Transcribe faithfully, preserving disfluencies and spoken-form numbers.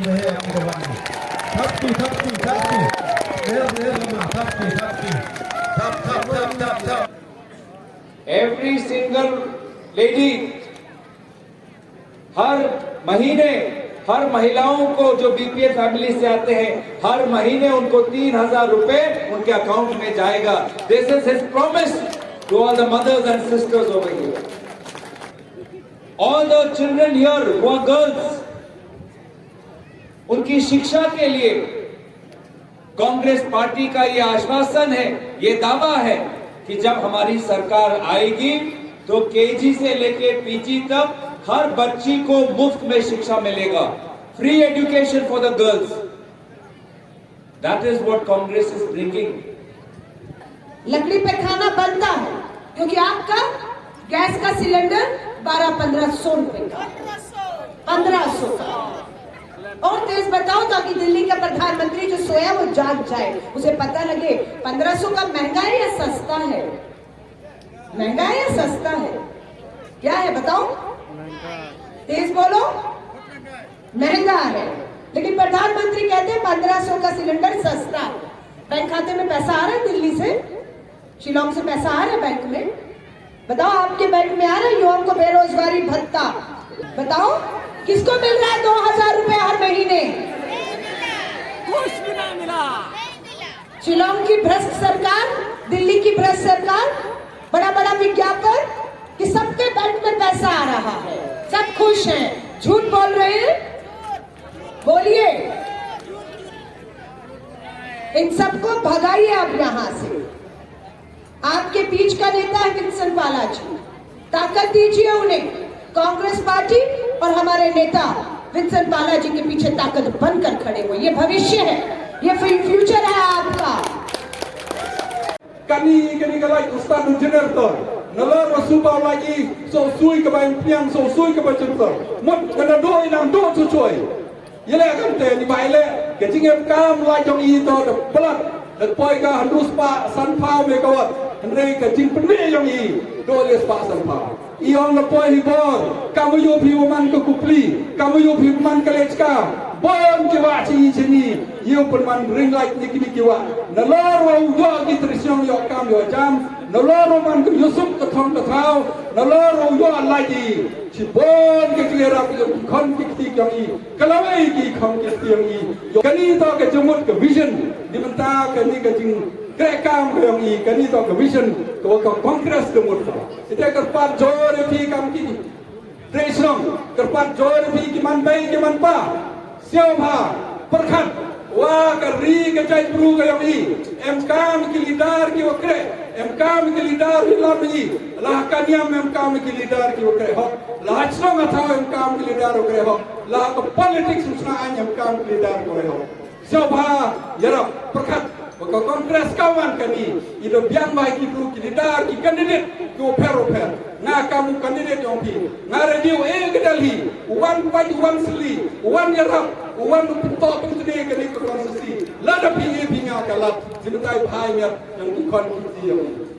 रहे आपकी जवानी। थपकी, थपकी, थपकी। मेरा, मेरा मामा, थपकी, थपकी। थप, थप, थप, थप, थप। Every single lady, हर महीने, हर महिलाओं को जो बीपीएल फैमिली से आते हैं, हर महीने उनको तीन हजार रुपए उनके अकाउंट में जाएगा। This is his promise to all the mothers and sisters over here. All the children here who are girls, उनकी शिक्षा के लिए कांग्रेस पार्टी का ये आश्वासन है, ये दावा है कि जब हमारी सरकार आएगी तो केजी से लेके पीजी तक हर बच्ची को मुफ्त में शिक्षा मिलेगा। Free education for the girls. That is what Congress is bringing. लकड़ी पे खाना बनता है, क्योंकि आपका गैस का सिलेंडर बारह पन्द्रह सौ रुपए का, पन्द्रह सौ का। और तेज बताओ, ताकि दिल्ली का प्रधानमंत्री जो सोया वो जाग जाए, उसे पता लगे पन्द्रह सौ का महंगा है या सस्ता है, महंगा है या सस्ता है, क्या है बताओ, तेज बोलो। महंगा है, लेकिन प्रधानमंत्री कहते हैं पन्द्रह सौ का सिलेंडर सस्ता है। बैंक खाते में पैसा आ रहा है दिल्ली से, शिलोंग से पैसा आ रहा है बैंक में? बताओ, आपके बैंक में आ रहा है युवाओं को बेरोजगारी भत्ता? बताओ, किसको मिल रहा है दो हजार रुपए हर महीने? कुछ भी नहीं मिला। शिलोंग की भ्रष्ट सरकार, दिल्ली की भ्रष्ट सरकार, बड़ा बड़ा विज्ञापन कि सबके बैंक में पैसा आ रहा है, सब खुश हैं। झूठ बोल रहे हैं, बोलिए, इन सबको भगाइए अब यहाँ से। आपके बीच का नेता है विंसन पाला जी, ताकत दीजिए उन्हें। कांग्रेस पार्टी और हमारे नेता विंसन पाला जी के पीछे ताकत बनकर खड़े हुए। ये भविष्य है, ये फ्यूचर है आपका। Kani, kani ka light u start u generator. Nalor u suba light i so sui ka ba impiang, so sui ka ba generator. Mut ka na doi nang doi su sui. Yele kan te ni bai le ka jingem kam light jong i to da palat. Da poi ka hynriew spah san phaw megawatt. Hynrei ka jingpynbeit jong i doi le spah san phaw. I ong na poi hi bor, kam ïoh phi u man ka kupli, kam ïoh phi u man ka lechka. Bun ki wah chi i chini, ïoh pynman ring light ni kini ki wah. Nalor u ïoh ki trishong ïoh kam ïoh jam, nalor u man ka ïoh suk ka thong ka thaw, nalor u ïoh light i. Chi bun ki kli rap ïoh ki khon ki kti kiang i, ka lawei ki khon ki kti kiang i. Ïoh kani to ka jingmut ka vision, di mynta kani ka jingkreh kam ka yong i, kani to ka vision ka wa ka Congress ka mut ka. Ite kyrpad jor ïa phi kam ki. Trei shnong, kyrpad jor ïa phi ki man bei ki man pa. Siaw bha, pyrkhat, wa ka ri ka jaitbru ka yong i. Em kam ki leader ki wa kreh, em kam ki leader hi lam i. La ka niam em kam ki leader ki wa kreh hok. La ha shnong ha thaw em kam ki leader wa kreh hok. La ka politics u sna ain em kam ki leader ki wa kreh hok. Sngewbha ïarap pyrkhat ba ka Congress ka wan kane, i da biang ba ki bru ki leader ki candidate ki u pher u pher. Nga kam u candidate jong phi. Nga ready u e ka Delhi, u wan pait u wan sli, u wan ïarap, u wan u pyntok pyntne kane ka constituency. Lada phi e phi nga ka lad, jingtai phai miat jong ki khon ki kti jong phi.